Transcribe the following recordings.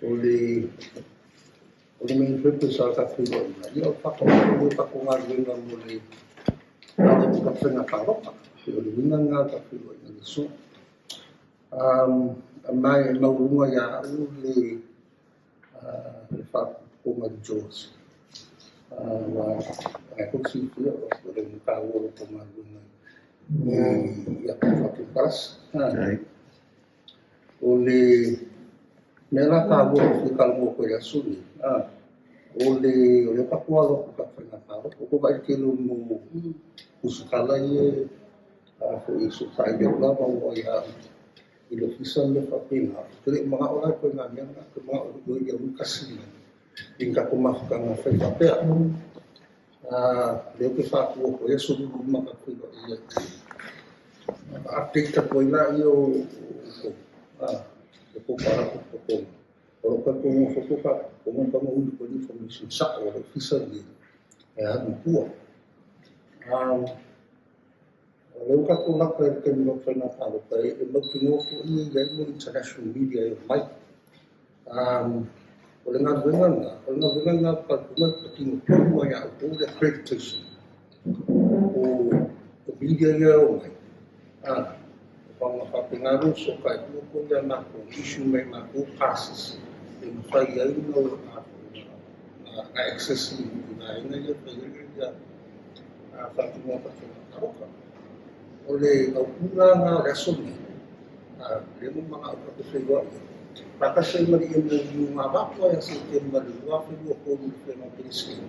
O le main purpose o le tatou feiloaiga, ia, o le faataoto o tatou galuega mo le alo atu o tatou faiga palota. O le uiga lena o le tatou feiloaiga i le aso. Ma e maualuga ia au le faafofoga i le JOS. Ua ai foi silafia o le taua o le tou galuega i atu faatemokarasi. O le mea la taua ou te fia talanoa atu ai i le aso lenei, o le tatou alo atu i tatou faiga palota. Ua outou vaai i le tele o mau tusitala ia foi e fesootai i lou lava oo ai i le ofisa ma mea faapena. Ou te le i manao la i ituaiga mea na, ou te manao ia tasi i ni tatou mafutaga fai faapea. Lea ou te faatua atu ai aso Lulu uma tatou feiloai ai. Update atu ai laia o outou, o tou faalapotopotoga. O lou talitonuga foi tou faalapotopotoga e tatau ona ui atu ai le information sao a le ofisa lenei e alu i tua. O lea ua tatou lata i le taimi o faiga palota, e mautinoa foi e i ai mo international media e omai. O le galuega lena, o le galuega lena o le patino tonu ai ia outou le accreditation o media ia e omai. O faapena le fesootai atu outou ia matou, issue mai matou passes e mafai ai ona access i vaega ia e fai ai ia faatinoga o faiga palota. O le autu la lena o le aso lenei, lea ua manao tatou feiloai faatasi ai ma le MOU na avatu ai ia Setema i le 2023 i le Afioga Peresetene.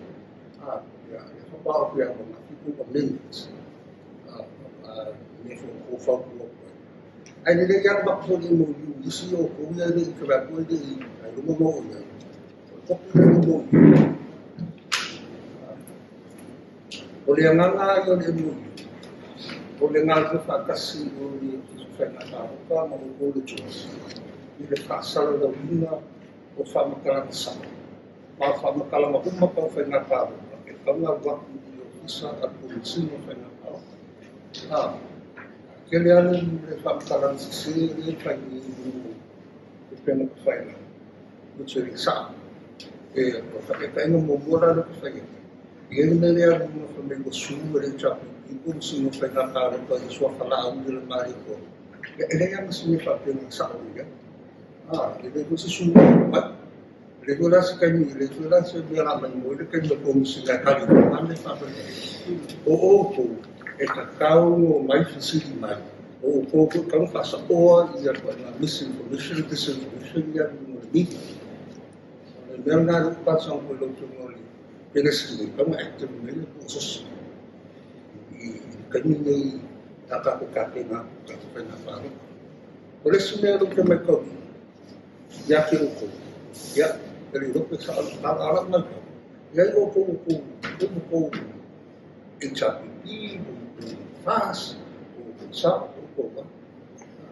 Ia, lea faatoa oo atu ia ananafi tou amendments, mea foi ua fautua atu ai. Ae lelei lava avatu foi le MOU i isi o outou ia e le i fai atu e le i ailoga ona oo i ai. O le kopi o le MOU. O le agaga ia o le MOU, o le galulue faatasi o le Ofisa o Faiga Palota ma outou le JOS i le faasalalauina o faamatalaga sao ma o faamatalaga uma tau faiga palota e tatau ona alu atu i le Ofisa a le Komesina o Faiga Palota. Tele lava le faamatalaga sese lea e fai nei i luga o upega tafailagi, which e le sao. E o faataitaiga muamua la lea ou te fai atu, e i ai le mea lea alu i luga fai mai ua sue e le HRPP Komesina o Faiga Palota i suafa Laauli o le Malietoa. Ia, e leai lava ma se mea faapea na sao i ai. E leai foi se sue mai. E leai foi la se taimi, e leai foi la se mea la mai mo le taimi o le Komesina e tali mai a mea faapea. O outou e tatau ona omai fesili mai, o outou foi tatau ona faasaoa ia ituaiga misinformation, disinformation ia i luga o le media. O le mea lena lea ou te talosaga atu ai i lau Afioga i le Peresetene, tatau ona active mai le soso i le taimi lenei a tatou tapena atu i tatou faiga palota. O le isi mea lea ou te matauina ia te outou, ia, e le iloa pe sao le tala, a o lau matau, e i ai outou outou HRPP, outou FAS, outou SAP, outou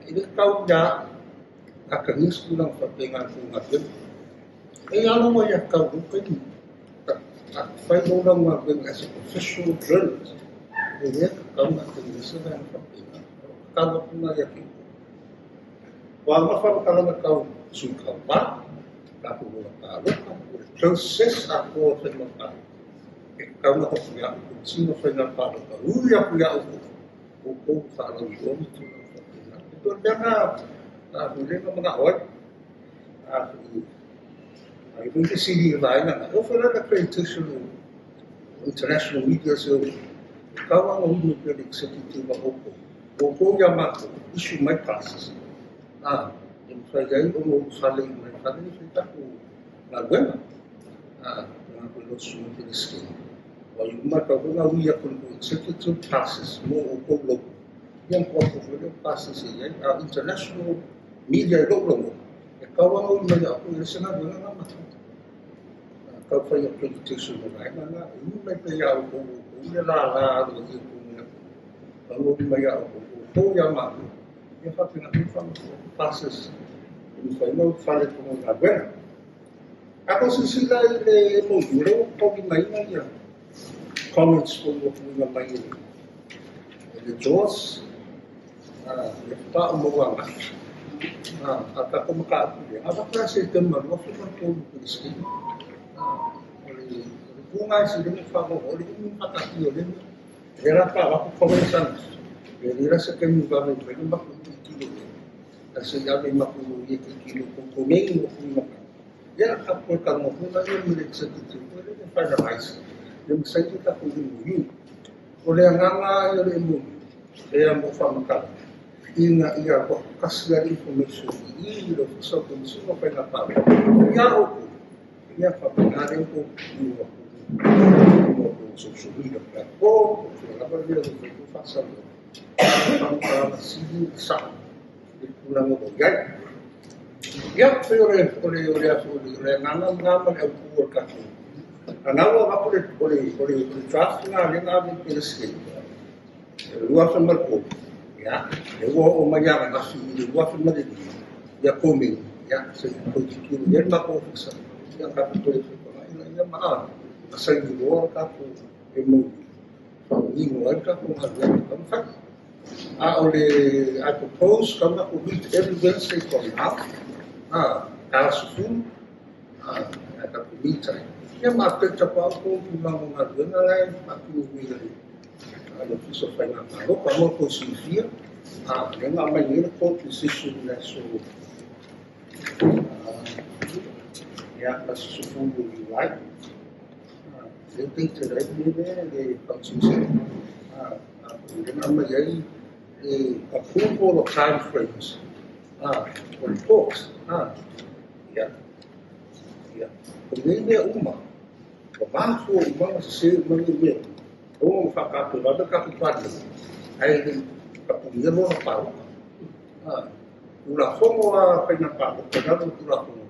e le tau ia atagia se tulaga faapena i tou galuega. E alo mai ia tau lou taimi, a fai lou lau galuega as a professional journalist, e le tatau ona atagia se vaega faapena. O lau tatalo atu lena ia te outou. O a uma faamatalaga tau sui tauva, tatou lola palota, o le process atoa o faiga palota, e tatau ona oti ia outou Komesina o Faiga Palota, ui atu ia outou, outou faalauiloa ma tulaga faapena. E pei o le mea lena foi lea na manao ai. Ai foi fesili i le vaega lena. E oo foi la le accreditation o international media se o tatau lava ona ui mai pea le executive a outou. Outou ia matou, issue mai passes. E mafai ai ona ulufale i mai fale e fai tatou galuega. Na foi lau susuga Peresetene. Ua i uma tau foi na ui atu le executive passes mo outou logo. Ia na tuu atu foi lea passes e i ai. A international media i lou logo, e tau lava ona ui mai ia outou, e le se galuega na matou. Tau fai accreditation o vaega na. E ui mai pea ia outou, outou le lala aloaia tou tau ui mai ia outou, outou ia matou. Ia faapena foi faamatuu passes e mafai ona ulufale i totonu o galuega. A tou silasila i le MOU, lea ua taulimaina ia comments foi ua tuuina mai e le JOS, le faatoa ou maua ananafi. A tatou mataupu lea, na avatu ia Setema 2003 i le Peresetene. O le puga e sili ona o le umi faataatia o lea mea. Lea la faatoa avatu comments ananafi, e leai la se taimi vave mai le matou tilotilo i ai, ae se i ave i matou loia e tilotilo po o tuuina mai. Ia, tatou toe talanoa foi lea ma le executive foi lea e finalize le ma saini tatou MOU. O le agaga ia o le MOU, lea mo faamatala, ina ia toatasi le information i le Ofisa o Komesina o Faiga Palota, ia outou, ia faapena lea tou tuuina atu mo social media platform, o fea lava le mea o lo o fai ai faasalalauga, faamatalaga sili ona sao i le tulaga o lo o i ai. Ia, pei o le agaga lena ma le autu o le tatou. A na ua avatu o le draft lena lea na ave i le Peresetene, 2003, ia, e ua oo mai ananafi i le 2005, ia komeni, ia, se i toe tilotilo i ai le matou ofisa, ia tatou toe fetuunai laia ma saini loa le tatou MOU, faamanino ai le tatou galuega e taumafai. A o le, I propose come up meet every Wednesday from now, 40, tatou meet ai. Ia ma update atu au tou tulaga o galuega la e faatino nei e le Ofisa o Faiga Palota. Mo tou silafia, lea na aumai nei le court decision i le aso, ia, aso 10 o Iulai. Lea date ai le le faamasinoga. Lea na aumai ai le approval of time frames o le court. Ia, ia, o nei mea uma, o mafua uma na sese uma nei mea, ona ua faatapulana tatou Palemene, ae le i tapunia lola palota. Tulafono a faiga palota, lalo o Tulafono,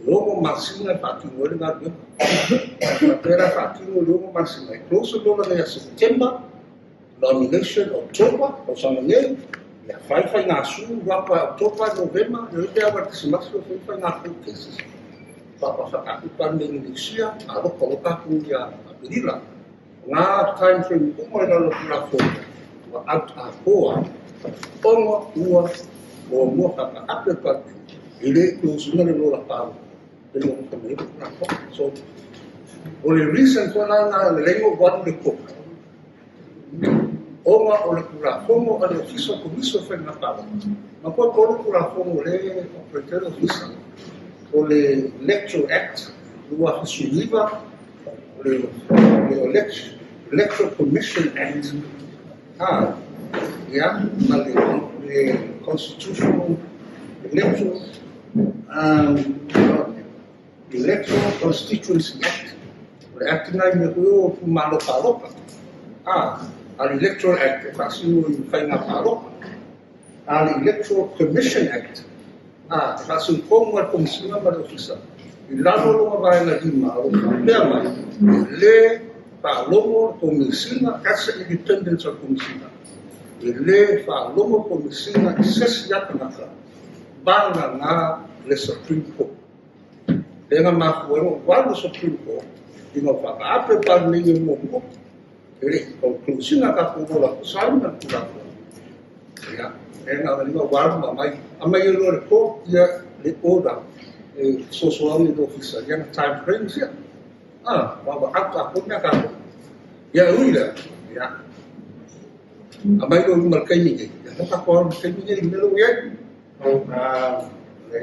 e 6 masina e faatino ai le galuega. Faapea la faatino i le 6 masina, e close lola ia September, nomination October, tausaga nei, ia fai faiga su rapa October, November, le pe awa Krisimasi o fai faiga court cases. Faapafataku Palemene Lesia, alofa o tatou ia Aperila. Ngā time frame uma i lalo o Tulafono, ua out atoa, ona ua muamua faataape le Palemene, e le close ina le lola palota, e le o mai le Tulafono. So, o le reason foi la na le lengo walu le court, ona o le Tulafono a le Ofisa o Komisi o Faiga Palota. Ma koe tolu Tulafono le operate le Ofisa. O le Electoral Act, 2019, o le Electoral Commission Act, ia, ma le Constitutional Electoral, Electoral Constituency Act. O le Act na i mea koe o tumalo palota. A le Electoral Act e faasino i faiga palota. A le Electoral Commission Act, e faasino tonu a le Komisina ma le Ofisa. I lalo longa vaega 5, o lo faapea mai, e le faalogo le Komisina, that's the independence of Komisina. E le faalogo le Komisina i sesi atanaka, vagana le Supreme Court. Lea na mafua ai walu Supreme Court, ina whakaape Palemene muamua, e le o closina tatou lola tusa ai ma le Tulafono. Ia, e na lima walu ma mai, a mai e loa le court ia le order e fesoasoani i le ofisa, ia na time frames ia. Wa ata ko mea tatou. Ia ui lea, ia. A mai lo luma le taimi nei, ia na tatou alu le taimi nei, mea lo i ai. Le